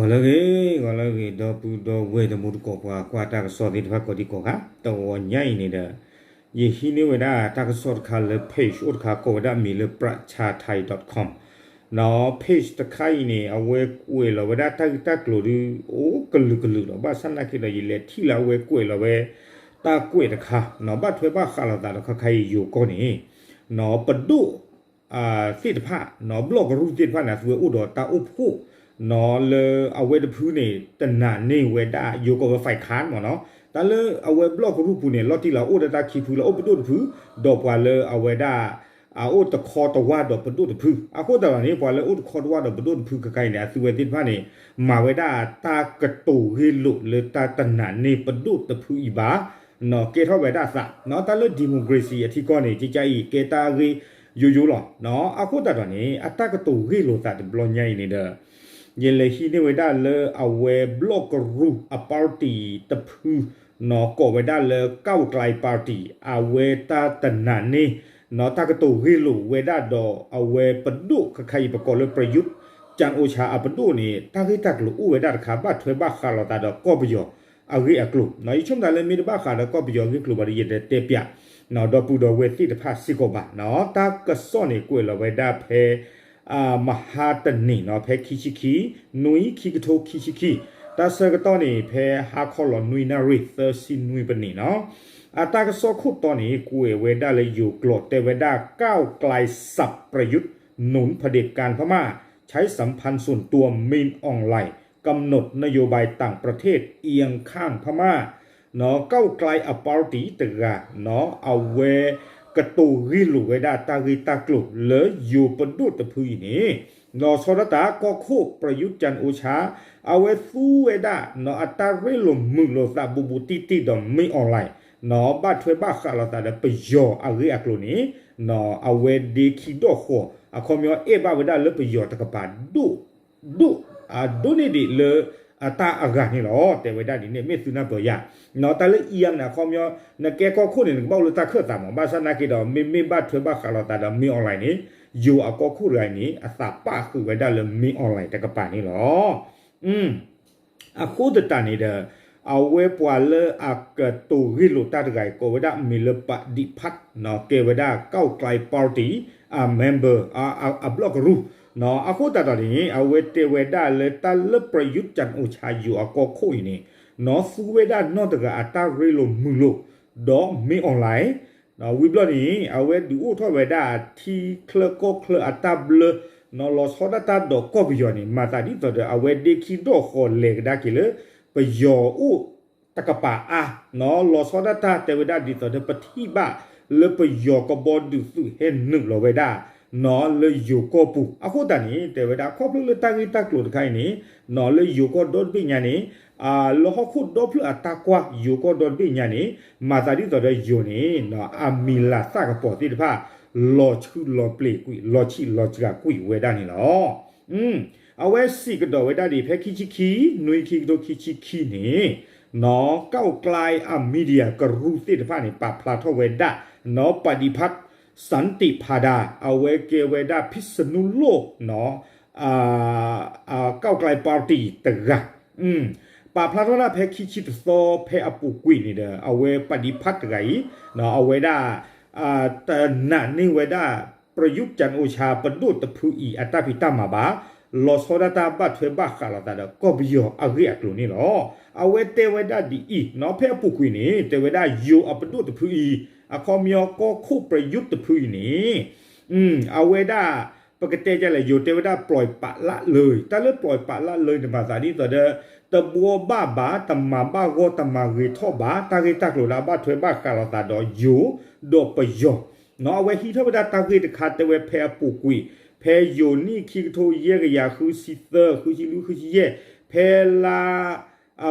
ဂီၤလၢအဂ့ၤ, ဂီၤလၢအဂ့ၤ ဒီပုၢ်ဒီဝဲၢ်တံၤသကိးပှၤကွၢ်တၢ်ကစီၣ်သ့ၣ်တဖၣ်ကိးဒံကိးဂၤ, တဂီၤညါအံၤန့ၣ်ဒီး ယဟံးန့ၢ်ဝဲဒၣ်တၢ်ကစီၣ်တခါလၢ page အိၣ်တခါကိးဝဲဒၣ်အမံၤလၢ ประชาไทย ดอทคอม နီၤ page တခါအံၤန့ၣ် အဝဲကွဲးလီၤဝဲဒၣ်တၢ်ဂ့ၢ်တၢ်ကျိၤဒုး အိၣ်ကလုာ်ကလုာ်ဒီး ဘၣ်ဆၣ်နာ်က့ဒီး ယလဲၤထံၣ်လၢအဝဲကွဲးလီၤဝဲ တၢ်ကွဲးတခါ နီၤ ဘၣ်ထွဲဘၣ်ဃးလိာ်သးဒီးခါခါအံၤယိၤကီၢ်န့ၣ် နီၤ ပဒိၣ် သ့ၣ်တဖၣ် နီၤ ဘျီၣ်ကရူၢ်သ့ၣ်တဖၣ်န့ၣ် အသုဝဲအိၣ်ဒီးတၢ်အိၣ်ဖှိၣ် နီၤ လၢအဝဲတဖုန့ၣ် တနာ်န့ၢ်ဝဲဒၣ်ယိၤကီၢ်ဝဲ ฝ่ายค้าน မ့ၢ်နီၤ, တၢ်လၢအဝဲဘျီၣ်ကရူၢ်ပူၤန့ၣ် လီၤတံၢ်လီၤ အိၣ်ဒီးတၢ်ခံဖုလၢအိၣ်ပဒိၣ်တဖု ဒီးပှၤလၢအဝဲဒၣ် အအိၣ်တခီတဝၢ်ဒီးပဒိၣ်တဖု, အဃိသတးဒီးန့ၣ် ပှၤလၢအိၣ်တခီတဝၢ်ဒီးပဒိၣ်တဖုခဲခါအံၤန့ၣ် အသုဝဲသ့ၣ်တဖၣ်န့ၣ် မၤဝဲဒၣ်တၢ်ကတိၤဂ့ၢ်လိာ်လၢတၢ်တနာ်န့ၢ်ပဒိၣ်တဖုအံၤဘၣ်, နီၤ ကဲထီၣ်ဝဲဒၣ်သး နီၤ တၢ်လၢ democracy အထံကီၢ်န့ၣ် ကကါအံၤကဲတၢ်ဂ့ၢ်ယိယိလီၤ, နီၤ အဃိသတးဒီးန့ၣ် အတၢ်ကတိၤဂ့ၢ်လိာ်သးတဘျီညါအံၤန့ၣ်ဒီး ယလဲၤဟံးန့ၢ်ဝဲဒၣ်လၢအဝဲဘျီၣ်ကရူၢ်အ party တဖု နီၤ ကိးဝဲဒၣ်လၢ ก้าวไกล party အဝဲတၢ်တနာ်န့ၢ် နီၤ တၢ်ကတိၤဂ့ၢ်လိာ်ဝဲဒၣ်ဒီးအဝဲပဒိၣ်ခဲခါအံၤ ပကိးလၢ ประยุทธ์ จันทร์โอชา အပဒိၣ်န့ၣ် တၢ်ဂ့ၢ်တၢ်ကျိၤအိၣ်ဝဲဒၣ်တခါ ဘၣ်ထွဲဘၣ်ဃးလိာ်သးဒီးကီၢ်ပယီၤအဂ့ၢ်အကျိၤ, နီၤ ယဆိကမိၣ်သးလၢမ့ၢ်တဘၣ်ဃးဒီးကီၢ်ပယီၤအဂ့ၢ်အကျိၤဘၣ်ဒီး ယတတဲပၠး နီၤ ဒီပုၢ်ဒီဝဲၢ်သ့ၣ်တဖၣ်စ့ၢ်ကီးဘၣ်, နီၤ တၢ်ကစီၣ်န့ၣ်ကွဲးလီၤဝဲဒၣ်ဖဲ မဟါတနံၤ နီၤ ဖဲခံဆံခံ နွံ ခံကထိခံဆံခံ, တ�ร์ဆၢကတီၢ်န့ၣ် ဖဲဟါခီလီၤနွံနၣ်ရံၣ်သၢဆံနွံပနံး နီၤ, အတၢ်ကစီၣ်ခိၣ်တီန့ၣ် ကွဲးဝဲဒၣ်လၢယိၤကျိာ်တဲဝဲဒၣ် ก้าวไกลสับประยุทธ์ หนุนเผด็จการพม่า ใช้สัมพันธ์ส่วนตัว มิน อองไลน์ กำหนดนโยบายต่างประเทศ เอียงข้างพม่า နီၤ ก้าวไกลအ party တဂၤ နီၤ အဝဲကတိၤဂ့ၢ်လိာ်ဝဲဒၣ်တၢ်ဂ့ၢ်တၢ်ကျိၤလၢယိၤပဒိၣ်တဖုအံၤန့ၣ် လီၤဆီဒၣ်တၢ်ကီၢ်ခိၣ် ประยุทธ์ จันทร์โอชา အဝဲသူဝဲဒၣ် နီၤ အတၢ်ရ့လိာ်မုာ်လိာ်သးဘူးဘူးတံၢ်တံၢ်ဒီး မိၢ်အီၣ်လဲၣ် နီၤ ဘၣ်ထွဲဘၣ်ဃးလိာ်သးဒီးပယီၤအဂ့ၢ်အကျိၤန့ၣ် နီၤ အဝဲဒ့ခံဒီၣ်ဃီၤ အခီပညီအဲၣ်ဘၣ်ဝဲဒၣ်လၢပယီၤတကပၤ ဒိၣ်ဒိၣ် အဒိၣ်န့ၢ်ဒံးလၢအတၢ်အဂၤန့ၣ်လီၤ. တဲဝဲဒၣ်ဒ်န့ၣ် မ့ၢ်သုနၢ်ပၢၢ်ယၤ နီၤ တၢ်လၢ အံၤန့ၣ် အခီပညီ နကဲကီၢ်ခိၣ်န့ၣ် နကဘၣ်အိၣ်လၢတၢ်ခၢၣ်သးမး ဘၣ်ဆၣ်နာ်က့ဒီး မ့မ့ၢ်ဘၣ်ထွဲဘၣ်ဃးလိာ်သးဒီး မိၢ်အီၣ်လဲၣ်န့ၣ် ယိၤအကီၢ်ခိၣ်တဂၤအံၤန့ၣ် အသးပာ်ဃုာ်ဝဲဒၣ်လၢ မိၢ်အီၣ်လဲၣ်တကပၤန့ၣ်လီၤ. အဃိသတးန့ၣ်ဒီး အဝဲပှၤလၢအကတိၤဂ့ၢ်လိာ်တၢ်တဂၤအံၤ ကိးဝဲဒၣ်အမံၤလၢ ပဒံဖး နီၤ ကဲဝဲဒၣ် ก้าวไกล party အ member အဘျီၣ်ကရူၢ် နီၤ အဃိသတးဒီးန့ၣ် အဝဲတဲဝဲဒၣ်လၢတၢ်လၢ ประยุทธ์ จันทร์โอชา ယိၤအကီၢ်ခိၣ်အံၤန့ၣ် နီၤ သူဝဲဒၣ်နီၢ်တဂၤအတၢ်ရ့လိာ်မုာ်လိာ် ဒီးမိၢ်အီၣ်လဲၣ် ဝံၤဘျီန့ၣ် အဝဲဒုးအိၣ်ထီၣ်ဝဲဒၣ်ထံချၢကီၢ်ချၢအတၢ်ဘျၢ နီၤ လီၤဆီဒၣ်တၢ်ဒီးကီၢ်ပယီၤန့ၣ် မၤသးဒ်သိးဒီး အဝဲဒ့ခံဒီၣ်ဃီၤလဲၤကဒါက့ၤလၢ ပယီၤအိၣ်တကပၤအါ နီၤ လီၤဆီဒၣ်တၢ်တဲဝဲဒၣ်ဒ်သိးဒီး ပထံၣ်ဘၣ်လၢပယီၤကဘီဒုးသုးဟဲနုာ်လီၤဝဲဒၣ် နီၤ လၢယိၤကီၢ်ပူၤ အဃိသတးန့ၣ် တဲဝဲဒၣ်ခီဖျိလၢတၢ်ဂ့ၢ်တၢ်ကျိၤတခါအံၤန့ၣ် နီၤ လၢယိၤကီၢ်ဒီတဘ့ၣ်ညါန့ၣ် လၢဟီၣ်ခိၣ်ဒီဖျၢၣ်အတၢ်ကွၢ်ယိၤကီၢ်ဒီတဘ့ၣ်ညါန့ၣ် မၤသးဒ်သိးဒီးယိၤန့ၣ် နီၤ အမံၤလၤသၣ်ကပီၤသ့ၣ်တဖၣ် လီၤဆှုလီၤပျ့ၤကွံာ် လီၤဆံးလီၤစှၤကွံာ်ဝဲဒၣ်န့ၣ်လီၤ. အဝဲစံးကဒီးဝဲဒၣ်ဒ်ဖဲခံဆံခံ နွံ ခံကထိခံဆံခံန့ၣ် နီၤ ก้าวไกล အ media ကရူၢ်သ့ၣ်တဖၣ်န့ၣ် ပာ်ဖျါထီၣ်ဝဲဒၣ် နီၤ ပဒံဖး สันติพาดา အဝဲကဲဝဲဒၣ် ဖံးစနူလိၣ် နီၤ ก้าวไกล party တဂၤ ပာ်ဖျါထီၣ်ဒၣ်ဖဲခံဆံတသီ ဖဲအပူၤကွံာ်န့ၣ်ဒီး အဝဲပဒံဖးတဂၤအံၤ အဝဲဒၣ် တနာ်န့ၢ်ဝဲဒၣ် ประยุทธ์ จันทร์โอชา ပဒိၣ်တဖုအံၤအတၢ်ဖံးတၢ်မၤဘၣ် လီၤဆီဒၣ်တၢ်ဘၣ်ထွဲဘၣ်ဃးလိာ်သးဒီးကီၢ်ပယီၤအဂ့ၢ်အကျိၤန့ၣ်လီၤ. အဝဲတဲဝဲဒၣ်ဒ်အံၤ နီၤ ဖဲအပူၤကွံာ်န့ၣ် တဲဝဲဒၣ်ယိၤအပဒိၣ်တဖုအံၤ အခီပညီကီၢ်ခိၣ် ประยุทธ์ တဖုအံၤန့ၣ် အဝဲဒၣ် ပကတဲဒ်လဲၣ် ယိၤတဲဝဲဒၣ် ปล่อยปละละเลย တၢ်လၢ ปล่อยปละละเลย န့ၣ် မၤသးဒ်သိးဒီး တဘှီဘၣ်ဘၣ် တမၤဘၣ်ဂီၢ် တမၤဂ့ၤထီၣ်ဘၣ် တၢ်ဂ့ၢ်တၢ်ကျိၤလၢအဘၣ်ထွဲဘၣ်ဃးလိာ်သးဒီးယိၤ ဒီးပယီၤ နီၤ အဝဲဟံးထီၣ်ဝဲဒၣ်တၢ်ဂ့ၢ်တခါတဲဝဲဖဲအပူၤကွံာ် ဖဲယိၤနံၣ်ခံကထိယဲၢ်ကယၤဃုဆံသၢ ဃုဆံလွံၢ် ဃုဆံယဲၢ် ဖဲလါ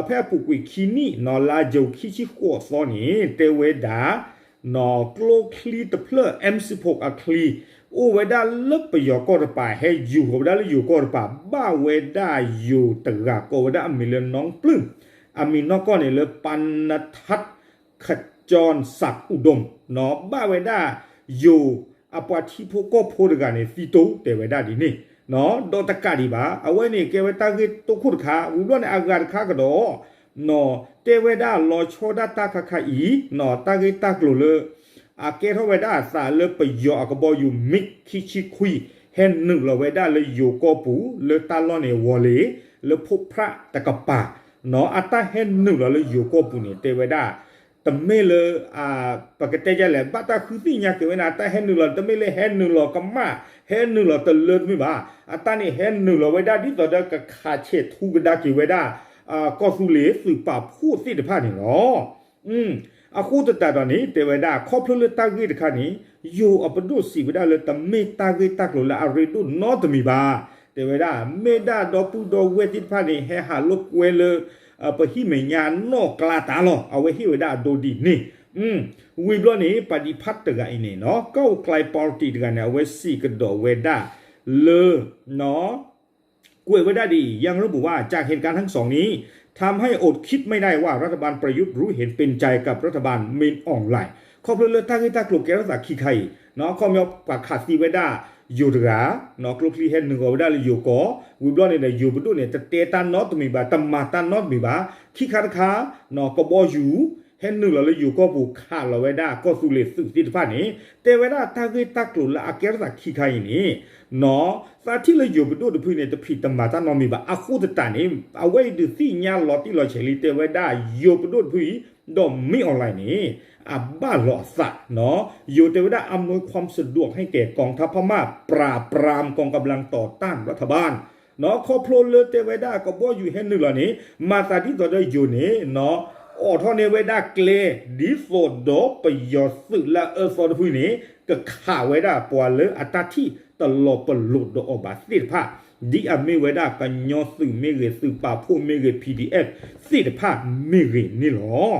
ဖဲအပူၤကွံာ်ခံနံၣ် နီၤ လါယိၤခံဆံဃိးသီန့ၣ် တဲဝဲဒၣ် နီၤ ကျိချံတဖျၢၣ် M sixteen အချံ အိၣ်ဝဲဒၣ်လၢပယီၤကီၢ်တပၤ ဟဲယူၤဃီၤဝဲဒၣ်လၢယိၤကီၢ်တပၤ ဘၣ်ဝဲဒၣ်ယိၤတဂၤကိးဝဲဒၣ်အမံၤလၢ น้องปลื้ม အမံၤနီၢ်ကီၢ်န့ၣ်လၢ ปานทัศน์ ขจรศักดิ์อุดม နီၤ ဘၣ်ဝဲဒၣ်ယိၤအပှၤထံဖိကီၢ်ဖိတဂၤန့ၣ် သံတိၢ် တဲဝဲဒၣ်ဒ်န့ၣ် ဒီးတကးဒံးဘၣ် အဝဲန့ၣ်ကဲဝဲတၢ်ဂ့ၢ်တိခိၣ်တခါ ဝံၤဘျီန့ၣ် အဂၤတခါကဒီး တဲဝဲဒၣ်လီၤဆီဒၣ်တၢ်ခါခါအံၤ တၢ်ဂ့ၢ်တၢ်ကျိၤလၢ အကဲထီၣ်ဝဲဒၣ်အသးလၢပယီၤအကဘီယူၤ MiG ခံဆံခွံ ဟဲနုာ်လီၤဝဲဒၣ်လၢယိၤကီၢ်ပူၤ လၢတၢ်လီၢ်န့ၣ်ဝီၤလ့ၤ လၢဖိးဖြးတကပၤ အတၢ်ဟဲနုာ်လီၤလၢယိၤကီၢ်ပူၤန့ၣ် တဲဝဲဒၣ် တမ့ၢ်လၢ ပကတဲဒ်လဲၣ် ဘၣ်တၢ်ဃုသ့ၣ်ညါက့ၤဝဲန့ၣ် အတၢ်ဟဲနုာ်လီၤ တမ့ၢ်လၢဟဲနုာ်လီၤကမၣ် ဟဲနုာ်လီၤတလၢတမ့ၢ်ဘၣ်. အတၢ်န့ၣ်ဟဲနုာ်လီၤဝဲဒၣ်ဒ်သိးဒီးကခးဆဲးထူကဒါက့ၤဝဲဒၣ် ကီၢ်သူလ့ၤသုးပာ်ဖှိၣ်သ့ၣ်တဖၣ်န့ၣ်လီၤ. အဃိသတးဒီးန့ၣ် တဲဝဲဒၣ် ခီဖျိလၢတၢ်ဂ့ၢ်တခါန့ၣ် ယိၤအပဒိၣ်စံးဝဲဒၣ်လၢတမ့ၢ်တၢ်ဂ့ၢ်တၢ်ကျိၤလၢအရ့ဒိၣ်နီတမံၤဘၣ်. တဲဝဲဒၣ် မ့ၢ်ဒၣ်ဒီပုၢ်ဒီဝဲၢ်သ့ၣ်တဖၣ်န့ၣ် ဟဲဟးလိာ်ကွဲလၢ ပဟံၣ်မဲာ်ညါနီၢ်ကျါတၢ်လီၤ. အဝဲဟ့ၣ်ဝဲဒၣ်အဒိဒ်န့ၣ် ဝံၤဘျီန့ၣ် ပၣ်တံၣ်ဖးတဂၤအံၤန့ၣ် ကအိၣ်ကျဲးပီၣ်တံၣ်တဂၤန့ၣ် အဝဲစံးကဒီးဝဲဒၣ်လၢ ကွဲးဝဲဒၣ်ဒ်အံၤ ยังระบุว่า จากเหตุการณ์ทั้งสองนี้ ทำให้อดคิดไม่ได้ว่ารัฐบาลประยุทธ์รู้เห็นเป็นใจกับรัฐบาลมินอองไลน์ ခီဖျိလၢတၢ်ဂ့ၢ်တၢ်ကျိၤကဲထီၣ်သးခံခါအံၤ အခီပညီပှၤခးသံဝဲဒၣ်ယိၤတဂၤ ကျိချံဟဲနုာ်လီၤဝဲဒၣ်လၢယိၤကီၢ် ဝံၤဘျီန့ၣ်ဒီး ယိၤပဒိၣ်န့ၣ် တတဲတၢ်နီတမံၤဘၣ် တမၤတၢ်နီတမံၤဘၣ် ခံခါတခါ ကဘီယူၤ ဟဲနုာ်လီၤလၢယိၤကီၢ်ပူၤ ခးလီၤဝဲဒၣ်ကီၢ်သူလ့ၤသုးသ့ၣ်တဖၣ်န့ၣ် တဲဝဲဒၣ်တၢ်ဂ့ၢ်တၢ်ကျိၤလၢအကဲထီၣ်သးခံခါအံၤန့ၣ် သးထံၣ်လၢယိၤပဒိၣ်တဖုအံၤန့ၣ် တဖံးတမၤတၢ်နီတမံၤဘၣ် အဃိသတးန့ၣ် အဝဲအံၤဒုးသ့ၣ်ညါလီၤတံၢ်လီၤဆဲးလံ တဲဝဲဒၣ်ယိၤပဒိၣ်တဖုအံၤ ဒီးမ့ၢ်အီၣ်လဲၣ်န့ၣ် အဘၣ်လီၤအသး ယိၤတဲဝဲဒၣ် อำนวยความสะดวกให้แก่กองทัพพม่าปราบปรามกองกำลังต่อต้านรัฐบาล ခီဖျိလၢတဲဝဲဒၣ်ကဘီယူၤဟဲနုာ်လီၤန့ၣ် မၤသးဒ်သိးဒီးယိၤန့ၣ် အိးထီၣ်န့ၢ်ဝဲဒၣ်ကျဲ ဒ်သိးဒီးပယီၤသုးလၢအအၢသီတဖုန့ၣ် ကခးဝဲဒၣ်ပှၤလၢအတၢ်ထံၣ်တလီၤပလိာ်ဒီးအီၤဘၣ်သ့ၣ်တဖၣ် ဒ်အမ့ၢ်ဝဲဒၣ်ကညီသုးမ့ၢ်ဂ့ၤ သုးပာ်ဖှိၣ်မ့ၢ်ဂ့ၤ PDF သ့ၣ်တဖၣ်မ့ၢ်ဂ့ၤန့ၣ်လီၤ.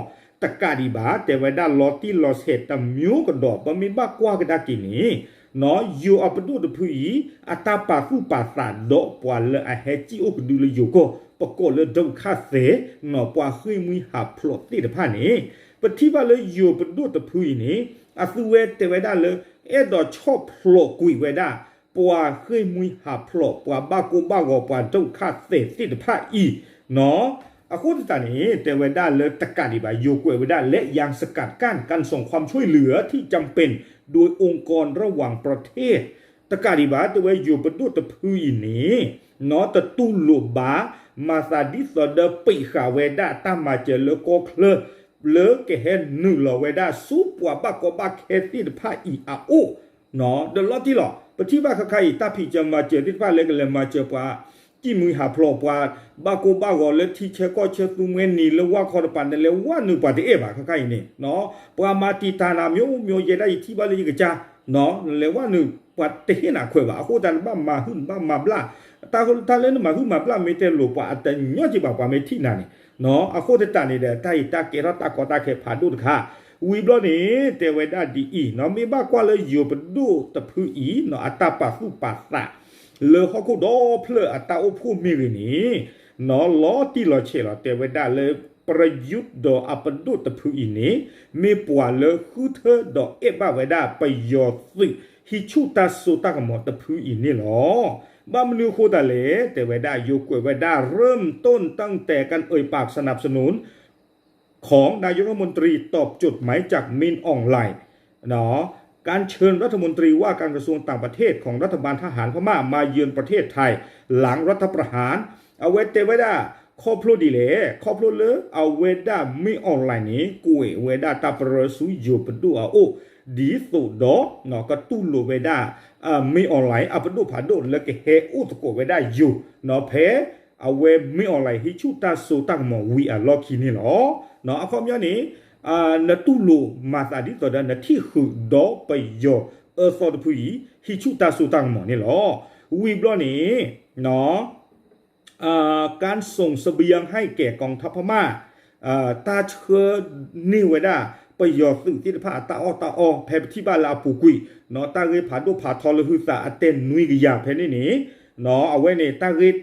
တကးဒံးဘၣ် တဲဝဲဒၣ်လီၤတံၢ်လီၤဆဲးတမျိုးကဒီး ပမ့ၢ်ဘၣ်ကွၢ်ကဒါက့ၤန့ၣ် ယိၤအပဒိၣ်တဖုအံၤ အတၢ်ပာ်သူၣ်ပာ်သးဒီးပှၤလၢအဟဲစံၣ်အိၣ်ကဒုလၢယိၤကီၢ် ပကိးလၢ ဒုက္ခသည် ပှၤဃ့ၢ်မှံဟးဖျိးသ့ၣ်တဖၣ်န့ၣ် ပထံၣ်ဘၣ်လၢယိၤပဒိၣ်တဖုအံၤန့ၣ် အသုဝဲတဲဝဲဒၣ်လၢ အဲၣ်ဒိးဆီၣ်ဖျိးကွံာ်ဝဲဒၣ် ပှၤဃ့ၢ်မှံဟးဖျိး ပှၤဘၣ်ကိၢ်ဘၣ်ဂီၤ ပှၤ ဒုက္ခသည် သ့ၣ်တဖၣ်အံၤ အဃိသတးန့ၣ် တဲဝဲဒၣ်လၢတကးဒံးဘၣ် ယိၤကွဲးဝဲဒၣ် และยังสกัดกั้นการส่งความช่วยเหลือที่จำเป็น โดยองค์กรระหว่างประเทศ တကးဒံးဘၣ် တဲဝဲယိၤပဒိၣ်တဖုအံၤန့ၣ် တတူၢ်လိာ်ဘၣ် မၤသးဒ်သိးဒီးပံးဃာ်ဝဲဒၣ်တၢ်မၤစၢၤလၢကီၢ်ချၢ လၢကဟဲနုာ်လီၤဝဲဒၣ်ဆူပှၤဘၣ်ကီဘၣ်ခဲသ့ၣ်တဖၣ်အံၤအအိၣ် ဒီးလီၤတံၢ်လီၤ ပထံၣ်ဘၣ်ခါခါအံၤ တၢ်ဖံးစၢၤမၤစၢၤသ့ၣ်တဖၣ်လၢကလဲၤမၤစၢၤပှၤ ဃ့ၢ်မှံဟးဖျိး ပှၤဘၣ်ကိၢ်ဘၣ်ဂီၤလၢထံဆၢကီၢ်ဆၢ သူမှဲနံၤလၢဝၢ်ခီတပၤ နလဲၤဝၢ်နုာ်ပှၤတအဲၣ်ဘၣ် ခါခါအံၤန့ၣ် ပှၤမၤတံာ်တာ်နၤမျိုးမျိုး ယဲဒၣ်ယထံၣ်ဘၣ်လၢယကစၢ် နလဲၤဝၢ်နုာ်ပှၤတဟ့ၣ်နၤခွဲးဘၣ် အဃိသတးနဘၣ်မၤဟုၣ်နဘၣ်မၤဘျၣ် တၢ်လၢနမၤဟုၣ်မၤဘျၣ်မ့ၢ်တလိၤပှၤအတညီက့ဘၣ် ပှၤမ့ၢ်ထံၣ်နၤန့ၣ် အဃိသတးန့ၣ်ဒီး တၢ်အံၤတၢ်ကဲထီၣ်တၢ်ကီတၢ်ခဲဖးဒိၣ်တခါ ဝံၤဘျီန့ၣ် တဲဝဲဒၣ်ဒ်အံၤ မ့ၢ်ဘၣ်ကွၢ်လၢယိၤပဒိၣ်တဖုအံၤ အတၢ်ပာ်သူၣ်ပာ်သး လၢဟီၣ်ခိၣ်ဒီဖျၢၣ်အတၢ်အိၣ်ဖှိၣ်မ့ၢ်ဂ့ၤန့ၣ် လီၤတံၢ်လီၤဆဲးလီၤ တဲဝဲဒၣ်လၢ ပရယူးဒီးအပဒိၣ်တဖုအံၤန့ၣ် မ့ၢ်ပှၤလၢဃုထၢဒီးအဲၣ်ဘၣ်ဝဲဒၣ်ပယီၤသုး ဟံးဆူၣ်တၢ်စိတၢ်ကမီၤတဖုအံၤန့ၣ်လီၤ. ဘၣ်မနုၤအဃိသတးလဲၣ် တဲဝဲဒၣ် ယိၤကွဲးဝဲဒၣ် เริ่มต้นตั้งแต่การเอ่ยปากสนับสนุน ของนายกรัฐมนตรีตอบจดหมายจากมินอองไลน์ การเชิญรัฐมนตรีว่าการกระทรวงต่างประเทศของรัฐบาลทหารพม่ามาเยือนประเทศไทย หลังรัฐประหาร အဝဲတဲဝဲဒၣ် ခီဖျိဒ်လဲၣ် ခီဖျိလၢအဝဲဒၣ်မ့ၢ်အီၣ်လဲၣ်န့ၣ် ကွဲးဝဲဒၣ်တၢ်ပရၢဆူယိၤပဒိၣ်အအိၣ် ဒ်သိးဒီး ကတူၢ်လိာ်ဝဲဒၣ် မ့ၢ်အီၣ်လဲၣ် အပဒိၣ်ဖးဒိၣ်လၢကဟဲအိၣ်သကိးဝဲဒၣ်ယိၤ ဖဲ အဝဲမ့ၢ်အီၣ်လဲၣ်ဟံးဆူၣ်တၢ်စိတၢ်ကမီၤဝံၤအလီၢ်ခံန့ၣ်လီၤ. အခီပညီန့ၣ် နတူၢ်လိာ်မၤသးဒ်သိးဒီးနထံၣ်ဃုာ်ဒီးပယီၤအၢသီတဖုအံၤ ဟံးဆူၣ်တၢ်စိတၢ်ကမီၤန့ၣ်လီၤ. ဝံၤဘျီန့ၣ် การส่งเสบียงให้แก่กองทัพพม่า တၢ်ဆှၢန့ၢ်ဝဲဒၣ် ပယီၤသုးသ့ၣ်တဖၣ်အတၢ်အီၣ်တၢ်အီ ဖဲပထံၣ်ဘၣ်လၢအပူၤကွံာ် တၢ်ဂ့ၢ်ဖးဒိၣ်ဖးထီလၢဟုသးအတဲနွံကယၤဖဲန့ၣ်န့ၣ် အဝဲန့ၣ်တၢ်ဂ့ၢ်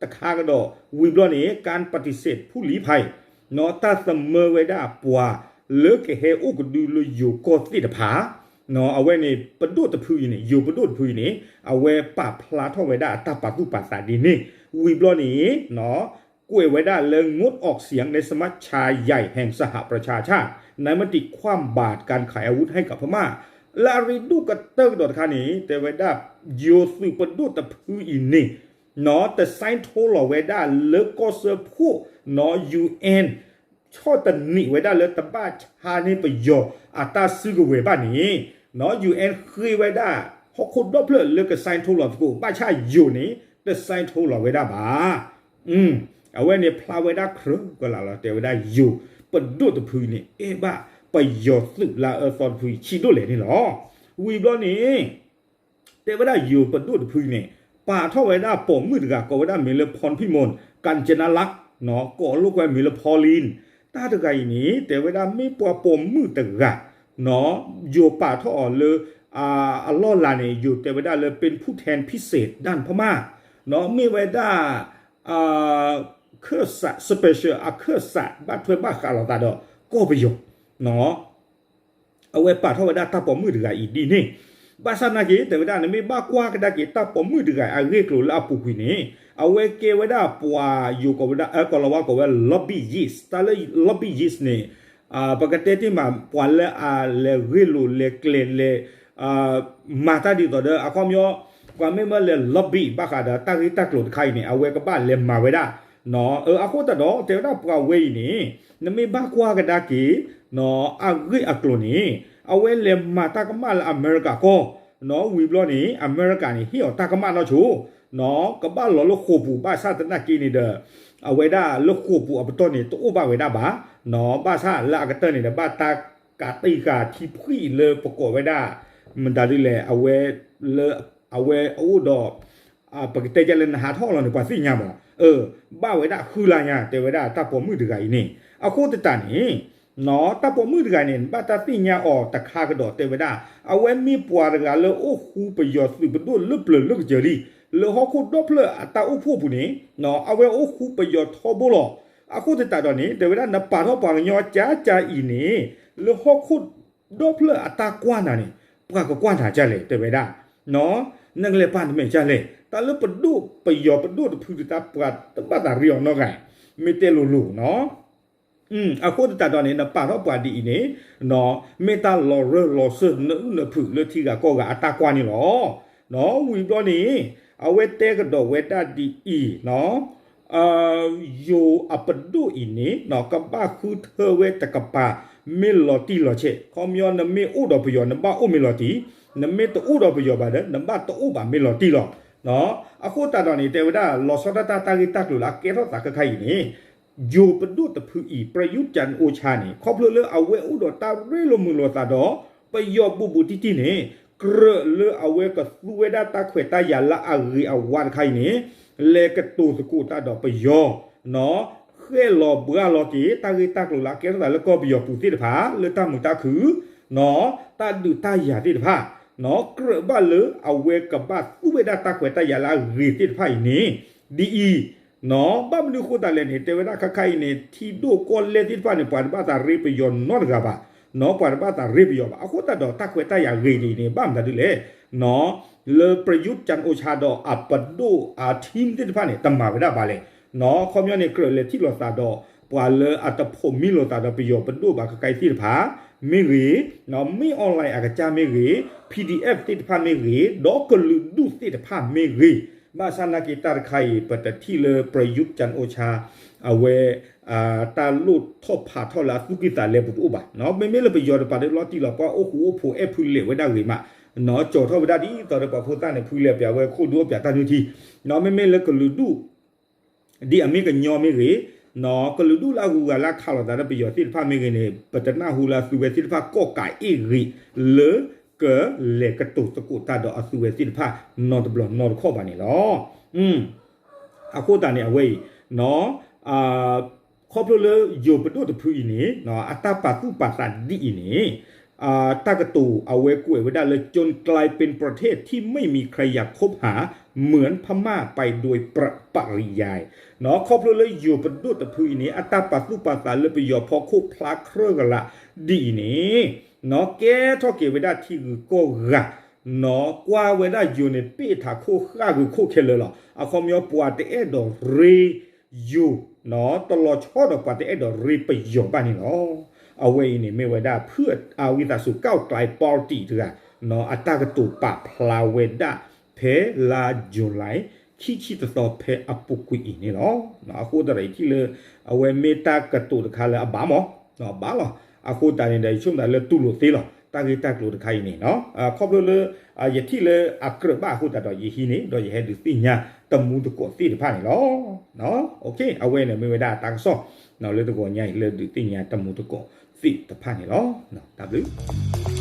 တခါကဒီး ဝံၤဘျီန့ၣ် การปฏิเสธผู้ลี้ภัย တၢ်သမၢဝဲဒၣ်ပှၤလၢကဟဲအိၣ်ကဒုလၢယိၤကီၢ်သ့ၣ်တဖၣ် အဝဲန့ၣ်ပဒိၣ်တဖုအံၤန့ၣ် ယိၤပဒိၣ်တဖုအံၤန့ၣ် အဝဲပာ်ဖျါထီၣ်ဝဲဒၣ်အတၢ်ပာ်သူၣ်ပာ်သးဒ်န့ၣ် ဝံၤဘျီန့ၣ် ကွဲးဝဲဒၣ်လၢ งดออกเสียงในสมัชชาใหญ่แห่งสหประชาชาติ ในมติคว่ำบาตรการขายอาวุธให้กับพม่า လၢအရ့ဒိၣ်ကတၢၢ်ကဒီးတခါန့ၣ် တဲဝဲဒၣ် ယိၤသုးပဒိၣ်တဖုအံၤန့ၣ် တ sign ထိလီၤဝဲဒၣ်လၢကီၢ်စၢဖှိၣ် UN ဆီၣ်တနံၤဝဲဒၣ်လၢတဘၣ်ဆါန့ၢ်ပယီၤအတၢ်စုကဝဲၤဘၣ်န့ၣ် UN ဃ့ဝဲဒၣ် ဟီၣ်ခိၣ်ဒီဖျၢၣ်လၢက sign ထိလီၤသကိး ဘၣ်ဆၣ်ယိၤန့ၣ် တ sign ထိလီၤဝဲဒၣ်ဘၣ်. အဝဲန့ၣ်ဖျါဝဲဒၣ်ကြၢးကလာ်လီၤ တဲဝဲဒၣ်ယိၤပဒိၣ်တဖုအံၤန့ၣ် အဲၣ်ဘၣ်ပယီၤသုးလၢအအၢသီတဖုအံၤ ဆံးဒိၣ်လဲၣ်န့ၣ်လီၤ. ဝံၤဘျီန့ၣ် တဲဝဲဒၣ်ယိၤပဒိၣ်တဖုအံၤန့ၣ် ပာ်ထီၣ်ဝဲဒၣ်ပိာ်မုၣ်တဂၤ ကိးဝဲဒၣ်မ့ၢ်လၢ พรพิมล กัญจนลักษณ์ ကိးလိာ်ကွဲမ့ၢ်လၢ Pauline တၢ်တဂၤအံၤန့ၣ် တဲဝဲဒၣ်မ့ၢ်ပှၤပိာ်မုၣ်တဂၤ ယိၤပာ်ထီၣ်အီၤလၢ အလီၢ်လၤန့ၣ် ယိၤတဲဝဲဒၣ်လၢ เป็นผู้แทนพิเศษด้านพม่า မ့ၢ်ဝဲဒၣ် ခၢၣ်စး special အခၢၣ်စး ဘၣ်ထွဲဘၣ်ဃးလိာ်သးဒီးကီၢ်ပယီၤ အဝဲပာ်ထီၣ်ဝဲဒၣ်တၢ်ပိာ်မုၣ်တဂၤအံၤဒ်န့ၣ် ဘၣ်ဆၣ်နာ်က့ တဲဝဲဒၣ် နမ့ၢ်ဘၣ်ကွၢ်ကဒါက့ၤတၢ်ပိာ်မုၣ်တဂၤအဂ့ၢ်အကျိၤလၢအပူၤကွံာ်န့ၣ် အဝဲကဲဝဲဒၣ်ပှၤယိၤကိးဝဲဒၣ် ကိးလီၤဝါကိးဝဲ lobbyist တၢ်လၢ lobbyist န့ၣ် ပကတဲတ့ၢ်မး ပှၤလၢအလဲၤဂ့ၢ်လိာ်လဲၤကျဲၤလဲၤ မၤတၢ်ဒ်သိးဒီး အခီပညီ ပှၤမ့ၢ်မၢလဲၤ lobby ဘၣ်ဃးဒီးတၢ်ဂ့ၢ်တၢ်ကျိၤတခါအံၤန့ၣ် အဝဲကဘၣ်လဲၤမၤဝဲဒၣ် အဃိသတးဒီး တဲဝဲဒၣ်ပှၤဝဲအံၤန့ၣ် နမ့ၢ်ဘၣ်ကွၢ်ကဒါက့ၤ အဂ့ၢ်အကျိၤန့ၣ် အဝဲလဲၤမၤတၢ်ကမၣ်လၢအမဲရကၤကီၢ် ဝံၤဘျီန့ၣ် အမဲရကၤန့ၣ် ဟ့ၣ်အီၤတၢ်ကမၣ်နီၢ်ဆိ ကဘၣ်လီၤလၢဃိာ်ပူၤ ဘၣ်ဆၣ်သနာ်က့န့ၣ်ဒီး အဝဲဒၣ်လၢဃိာ်ပူၤအပတီၢ်န့ၣ် တအိၣ်ဘၣ်ဝဲဒၣ်ဘၣ် ဘၣ်ဆၣ်လၢအကတၢၢ်န့ၣ်ဒီး ဘၣ်တၢ်ကးတံာ်ဃာ်ထံဖှံၣ်လၢပကိးဝဲဒၣ် မတၤဒ်လဲၣ် အဝဲလၢ အဝဲအအိၣ်ဒီး ပကတဲဒ်လဲၣ် နဟးထီၣ်လီၤန့ၣ် ပှၤသ့ၣ်ညါမး ဘၣ်ဝဲဒၣ်ဃုလါညါ တဲဝဲဒၣ်တၢ်ပိာ်မုၣ်တဂၤအံၤန့ၣ် အဃိသတးန့ၣ် တၢ်ပိာ်မုၣ်တဂၤန့ၣ် ဘၣ်တၢ်သ့ၣ်ညါအီၤတခါကဒီး တဲဝဲဒၣ် အဝဲမ့ၢ်ပှၤတဂၤလၢအိၣ်ဃူပယီၤသုးပဒိၣ်လၢပျၢၤလၢကစၢၤလံ လၢဟီၣ်ခိၣ်ဒီဖျၢၣ်အတၢ်အိၣ်ဖှိၣ်ပူၤန့ၣ် အဝဲအိၣ်ဃူပယီၤထီဘိလီၤ. အဃိသတးဒီးန့ၣ် တဲဝဲဒၣ် နပာ်ထီၣ်ပှၤကညီကၠါကၠါအံၤန့ၣ် လၢဟီၣ်ခိၣ်ဒီဖျၢၣ်အတၢ်ကွၢ်နၤန့ၣ် ပှၤကကွၢ်နၤဒ်လဲၣ် တဲဝဲဒၣ် နကလဲၤပာ်နမဲာ်ဒ်လဲၣ် တၢ်လၢပဒိၣ်ပယီၤပဒိၣ်တဖုတၢ် ပှၤတဘၣ်သးရ့အီၤနီတဂၤ မ့ၢ်တဲလိၤလိၤနီၤ အဃိသတးဒီးန့ၣ် နပာ်ထီၣ်ပှၤဒ်အံၤန့ၣ် မ့ၢ်တၢ်လီၤရၢၢ်လီၤစၢၢ် နအုၣ်နဖုးလၢထံဂၤကီၢ်ဂၤအတၢ်ကွၢ်န့ၣ်လီၤ. ဝံၤဘျီန့ၣ် အဝဲတဲကဒီးဝဲဒၣ်ဒ်အံၤ ယိၤအပဒိၣ်အံၤန့ၣ် ကဘၣ်ဃုထၢဝဲတကပၤ မ့ၢ်လီၤတံၢ်လီၤဆဲး ခီပညီ နမ့ၢ်အိၣ်ဒီးပယီၤ နဘၣ်အိၣ်မ့ၢ်လီၤတံၢ်, နမ့ၢ်တအိၣ်ဒီးပယီၤဘၣ်ဒီး နဘၣ်တအိၣ်ဘၣ်မ့ၢ်လီၤတံၢ်လီၤ. အဃိသတးဒီးန့ၣ် တဲဝဲဒၣ် လီၤဆီဒၣ်တၢ်တၢ်ဂ့ၢ်တၢ်ကျိၤလၢအကဲထီၣ်သးခဲခါအံၤန့ၣ် ယိၤပဒိၣ်တဖုအံၤ ပရယူးကၠၣ်အိၣ်ဆါန့ၣ် ခီဖျိလၢအဝဲအိၣ်ဒီးတၢ်ရ့လိာ်မုာ်လိာ်သးဒီး ပယီၤဘူးဘူးတံၢ်တံၢ်န့ၣ် ကြၢးလၢအဝဲကသူဝဲဒၣ်တၢ်ခွဲးတၢ်ယာ်လၢအဂ့ၤအဝါတခါအံၤန့ၣ် လဲၤကတိၤသကိးတၢ်ဒီးပယီၤ ဃဲၣ်လီၤဘှါလီၤက့ၤ တၢ်ဂ့ၢ်တၢ်ကျိၤလၢအကဲထီၣ်သးလၢကီၢ်ပယီၤပူၤသ့ၣ်တဖၣ် လၢတၢ်မုာ်တၢ်ခုၣ် တၢ်ဒုးတၢ်ယၤသ့ၣ်တဖၣ် ကြၢးဘၣ်လၢအဝဲကဘၣ်သူဝဲဒၣ်တၢ်ခွဲးတၢ်ယာ်လၢအဂ့ၤသ့ၣ်တဖၣ်အံၤန့ၣ် ဒ်အံၤ ဘၣ်မနုၤအဃိသတးလဲၣ်န့ၣ် တဲဝဲဒၣ်ခဲခါအံၤန့ၣ် ထံဒိၣ်ကီၢ်လဲၢ်သ့ၣ်တဖၣ်န့ၣ် ပှၤတဘၣ်သးရ့ပယီၤနီတဂၤဘၣ်, ပှၤတဘၣ်သးရ့ပယီၤဘၣ်. အဃိသတးဒီးတၢ်ခွဲးတၢ်ယာ်ဂ့ၤဒ်အံၤန့ၣ် ဘၣ်မတၤဒ်လဲၣ် လၢ ပရယူးကၠၣ်အိၣ်ဆါဒီးအပဒိၣ်အ team သ့ၣ်တဖၣ်န့ၣ် တမၤဝဲဒၣ်ဘၣ်လဲၣ်. ခီပညီန့ၣ် ကြၢးလဲၤထံၣ်လိာ်သးဒီး ပှၤလၢအတဖိးမံလိာ်သးဒီးပယီၤပဒိၣ်ဘၣ်ခဲခါအံၤသ့ၣ်တဖၣ် မ့ၢ်ဂ့ၤ, မ့ၢ်အီၣ်လဲၣ်အကစၢ်မ့ၢ်ဂ့ၤ, PDF သ့ၣ်တဖၣ်မ့ၢ်ဂ့ၤ, ဒီးကလုာ်ဒူၣ်သ့ၣ်တဖၣ်မ့ၢ်ဂ့ၤ, ဘၣ်ဆၣ်နာ်က့တၢ်တခါအံၤ ပတထံၣ်လၢ ပရယူးကၠၣ်အိၣ်ဆါ အဝဲ တၢ်လိၣ်ထီၣ်ဖးထီၣ်လၢအသူၣ်ကံၢ်သးလဲပူၤတအိၣ်ဘၣ်. မ့မ့ၢ်လၢပယီၤတပၤဒီးလီၤတံၢ်လီၤ ပှၤအိၣ်ဃူအိၣ်ဖိးအဲၣ်ဖုလဲၣ်ဝဲဒၣ်ဂ့ၤမး, ကၠီထီၣ်ဝဲဒၣ်ဒ်သိးဒီးပှၤဖိသၣ်န့ၣ် ဖုလဲၣ်ပျးဝဲခိၣ်ဒူအိၣ်ပျးတၢ်နုၢ်ထံ, မ့မ့ၢ်လၢကလုာ်ဒူၣ် ဒ်အမ့ၢ်ကညီမ့ၢ်ဂ့ၤ, ကလုာ်ဒူၣ်လၢအဂုၤအဂၤလၢအခးလိာ်သးဒီးပယီၤသ့ၣ်တဖၣ်မ့ၢ်ဂ့ၤန့ၣ် ပတနၢ်ဟူလၢအသူဝဲသ့ၣ်တဖၣ်ကီၣ်ကးအ့ၣ်ဂ့ၤ လၢကလဲၤကတိၤသကိးတၢ်ဒီးအသူဝဲသ့ၣ်တဖၣ် နီတဘျီနီတခီၣ်ဘၣ်န့ၣ်လီၤ. အဃိသတးန့ၣ် အဝဲအံၤ ခီဖျိလၢယိၤပဒိၣ်တဖုအံၤန့ၣ် အတၢ်ပာ်သူၣ်ပာ်သးဒ်အံၤန့ၣ် တၢ်ကတိၤအဝဲကွဲးဝဲဒၣ်လၢ จนกลายเป็นประเทศที่ไม่มีใครอยากคบหาเหมือนพม่าไปโดยปริยาย ခီဖျိလၢယိၤပဒိၣ်တဖုအံၤန့ၣ် အတၢ်ပာ်သူၣ်ပာ်သးလၢပယီၤဖီခိၣ်ဖျါခြဲကလာ်ဒ်အံၤန့ၣ် ကဲထီၣ်က့ၤဝဲဒၣ်ထံဂုၤကီၢ်ဂၤ, ကွၢ်ဝဲဒၣ်ယိၤန့ၣ် ပ့ၣ်ထးခိၣ်ဃၣ်ဂုၤခိၣ်ခဲလၢာ်လီၤ. အခီပညီပှၤတအဲၣ်ဒိးရ့ယိၤ တလီၤဆီဒီးပှၤတအဲၣ်ဒိးရ့ပယီၤဘၣ်န့ၣ်လီၤ. အဝဲအံၤန့ၣ်မ့ၢ်ဝဲဒၣ်ဖုအဝံသးစူၤ ကၣ်ကၠဲး party တဂၤ အတၢ်ကတိၤပာ်ဖျါဝဲဒၣ်ဖဲလါယူၤလံ ခံဆံတသီဖဲအပူၤကွံာ်အံၤန့ၣ်လီၤ. အဃိသတးဒီးယထံၣ်လၢ အဝဲမ့ၢ်တၢ်ကတိၤတခါလၢအဘၣ်မး, ဘၣ်လီၤ. အဃိသတးန့ၣ်ဒီး ယဆိကမိၣ်သးလၢတူၢ်လိာ်သ့လီၤ တၢ်ဂ့ၢ်တၢ်ကျိၤတခါအံၤန့ၣ်, ခီဖျိလၢ ယထံၣ်လၢအကြၢးဘၣ်အဃိသတးဒီး ယဟံးန့ၣ် ဒီးယဟဲဒုးသ့ၣ်ညါတမူသကိးသ့ၣ်တဖၣ်န့ၣ်လီၤ. အဝဲန့ၣ်မ့ၢ်ဝဲဒၣ်တၢ်ကစီၣ် လၢတဂီၤညါအံၤလၢဒုးသ့ၣ်ညါတမူသကိးသ့ၣ်တဖၣ်န့ၣ်လီၤ. တၢ်ဘျုး